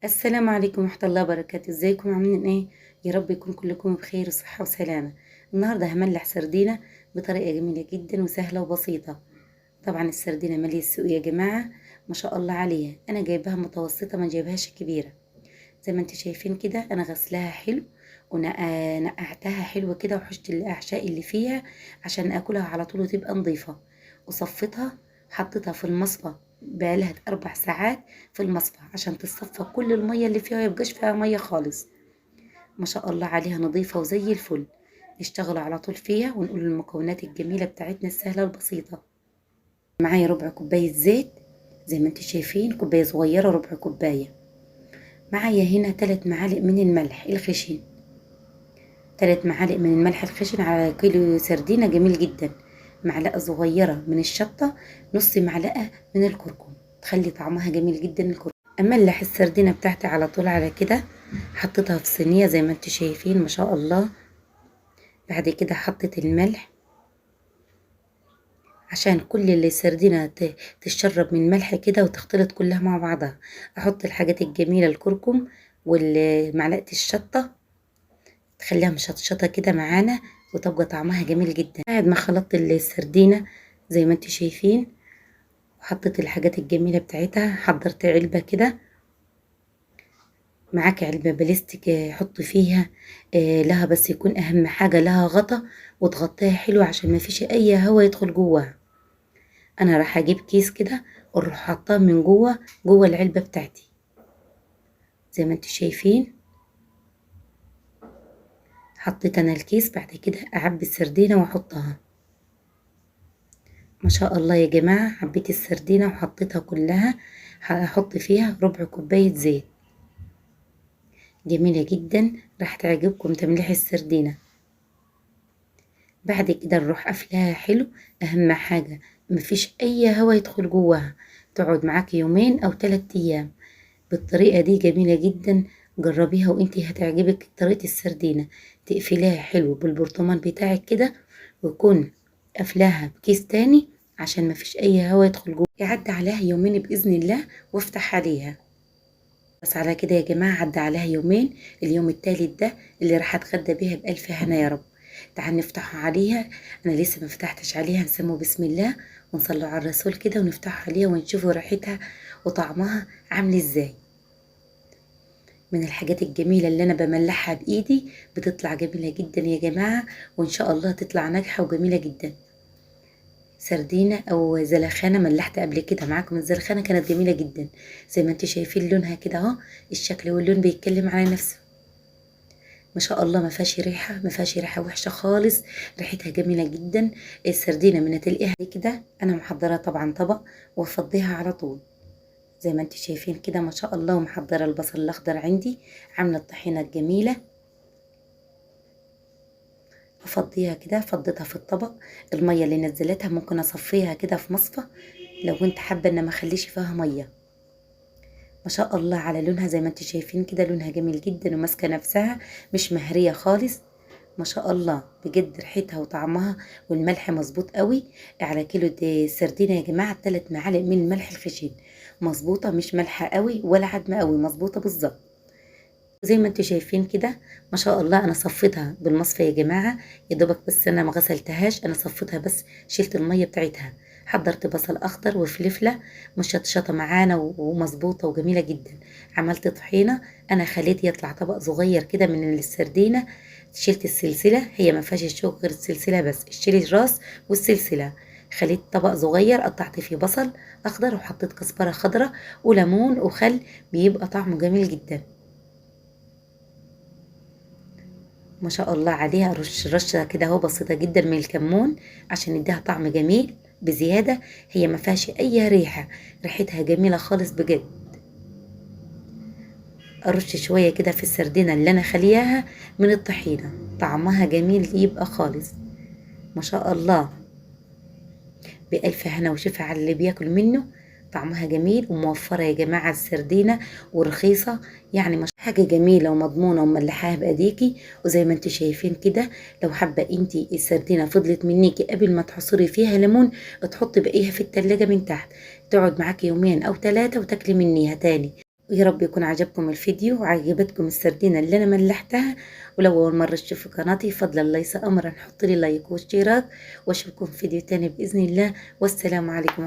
السلام عليكم ورحمة الله وبركاته. ازيكم عاملين ايه؟ يا رب يكون كلكم بخير وصحة وسلامة. النهاردة هملح سردينة بطريقة جميلة جدا وسهلة وبسيطة. طبعا السردينة مالية السوق يا جماعة، ما شاء الله عليها. انا جايباها متوسطة، ما جايبهاش كبيرة. زي ما انتم شايفين كده انا غسلاها حلو ونقعتها حلو كده، وحشت الاعشاء اللي فيها عشان اكلها على طول وتبقى نظيفة. وصفتها، حطيتها في المصفى بقالها 4 ساعات في المصفى عشان تصفى كل المية اللي فيها، ميبقاش فيها مية خالص. ما شاء الله عليها نظيفة وزي الفل. نشتغل على طول فيها ونقول المكونات الجميلة بتاعتنا السهلة البسيطة. معايا ربع كوباية زيت زي ما انتم شايفين، كوباية صغيرة ربع كوباية. معايا هنا 3 معالق من الملح الخشن، 3 معالق من الملح الخشن على كيلو سردينة، جميل جدا. معلقة صغيرة من الشطة، نص معلقة من الكركم، تخلي طعمها جميل جدا الكركم. املح السردينة بتاعتي على طول على كده، حطيتها في صينية زي ما انتم شايفين ما شاء الله. بعد كده حطيت الملح عشان كل اللي السردينة تتشرب من ملح كده وتختلط كلها مع بعضها. احط الحاجات الجميلة الكركم والمعلقة الشطة، تخليها مشطشطة كده معانا وتبقى طعمها جميل جدا. بعد ما خلطت السردينة زي ما انتم شايفين وحطيت الحاجات الجميلة بتاعتها، حضرت علبة كده. معاك علبة بلاستيك حطي فيها لها، بس يكون أهم حاجة لها غطا وتغطيها حلو عشان ما فيش أي هوا يدخل جواها. أنا راح أجيب كيس كده واروح حاطاه من جوه العلبة بتاعتي زي ما انتم شايفين. حطيت أنا الكيس، بعد كده أعبي السردينة وأحطها. ما شاء الله يا جماعة، عبيت السردينة وحطيتها كلها. هحط فيها ربع كوباية زيت، جميلة جدا، راح تعجبكم تمليح السردينة. بعد كده نروح قافلاها حلو. أهم حاجة مفيش أي هوا يدخل جواها، تقعد معاك يومين أو 3 أيام بالطريقة دي. جميلة جدا، جربيها وانتي هتعجبك طريقة السردينة. تقفليها حلو بالبرطمان بتاعك كده، ويكون قافلاها بكيس تاني عشان مفيش أي هوا يدخل جواها. يعدي عليها يومين بإذن الله وافتح عليها. بس على كده يا جماعة، عدى عليها يومين. اليوم التالت ده اللي راح اتغدى بيها بألف هنا يا رب. تعال نفتحها عليها، أنا لسه ما فتحتش عليها. نسمو بسم الله ونصلي على الرسول كده ونفتحها عليها ونشوفوا ريحتها وطعمها عامل ازاي. من الحاجات الجميلة اللي أنا بملحها بإيدي، بتطلع جميلة جدا يا جماعة، وإن شاء الله تطلع ناجحة وجميلة جدا. سردينة أو زلخانة ملحت قبل كده معاكم، الزلخانة كانت جميلة جدا زي ما انتم شايفين لونها كده اهو، الشكل واللون بيتكلم على نفسه. ما شاء الله ما فيهاش ريحة، ما فيهاش ريحة وحشة خالص، ريحتها جميلة جدا. السردينة من تلقيها كده، أنا محضرة طبعا طبق وافضيها على طول زي ما انتم شايفين كده ما شاء الله. ومحضرة البصل الأخضر عندي، عاملة الطحينة الجميلة، افضيها كده. فضيتها في الطبق. المية اللي نزلتها ممكن اصفيها كده في مصفى لو كنت حابة ان ما اخليش فيها مية. ما شاء الله على لونها زي ما انتم شايفين كده، لونها جميل جدا وماسكة نفسها، مش مهرية خالص ما شاء الله بجد. ريحتها وطعمها والملح مظبوط قوي. على كيلو سردينة يا جماعة 3 معالق من الملح الخشن، مظبوطة، مش مالحة قوي ولا عدمة قوي، مظبوطة بالظبط زي ما انتم شايفين كده ما شاء الله. انا صفيتها بالمصفى يا جماعة، يا دوبك بس انا ما غسلتهاش، انا صفيتها بس شلت المية بتاعتها. حضرت بصل اخضر وفلفلة مشطشطة معانا ومظبوطة وجميلة جدا. عملت طحينة، انا خليت يطلع طبق صغير كده من السردينة. شلت السلسلة، هي ما فيهاش الشوك غير السلسلة بس، شيلي الراس والسلسلة. خليت طبق صغير قطعت فيه بصل اخضر وحطيت كزبرة خضراء وليمون وخل، بيبقى طعمه جميل جدا ما شاء الله عليها. رش رشه كده اهو بسيطه جدا من الكمون عشان يديها طعم جميل بزياده. هي ما فيهاش اي ريحه، ريحتها جميله خالص بجد. ارش شويه كده في السردينه اللي انا خلياها من الطحينه، طعمها جميل يبقى خالص ما شاء الله. بألف هنا وشفا على اللي بياكل منه. طعمها جميل وموفرة يا جماعة السردينة، ورخيصة، يعني مش حاجة جميلة ومضمونة وملحاها بأيديكي. وزي ما انتوا شايفين كده، لو حابة انتي السردينة فضلت منيكي قبل ما تحصري فيها ليمون، تحطي باقيها في التلاجة من تحت، تقعد معاكي يومين أو 3 وتاكلي منيها تاني. ويا رب يكون عجبكم الفيديو وعجبتكم السردينة اللي انا ملحتها. ولو اول مرة تشوفوا قناتي فضلا ليس امرا حط لي لايك واشتراك، واشوفكم في فيديو تاني باذن الله. والسلام عليكم.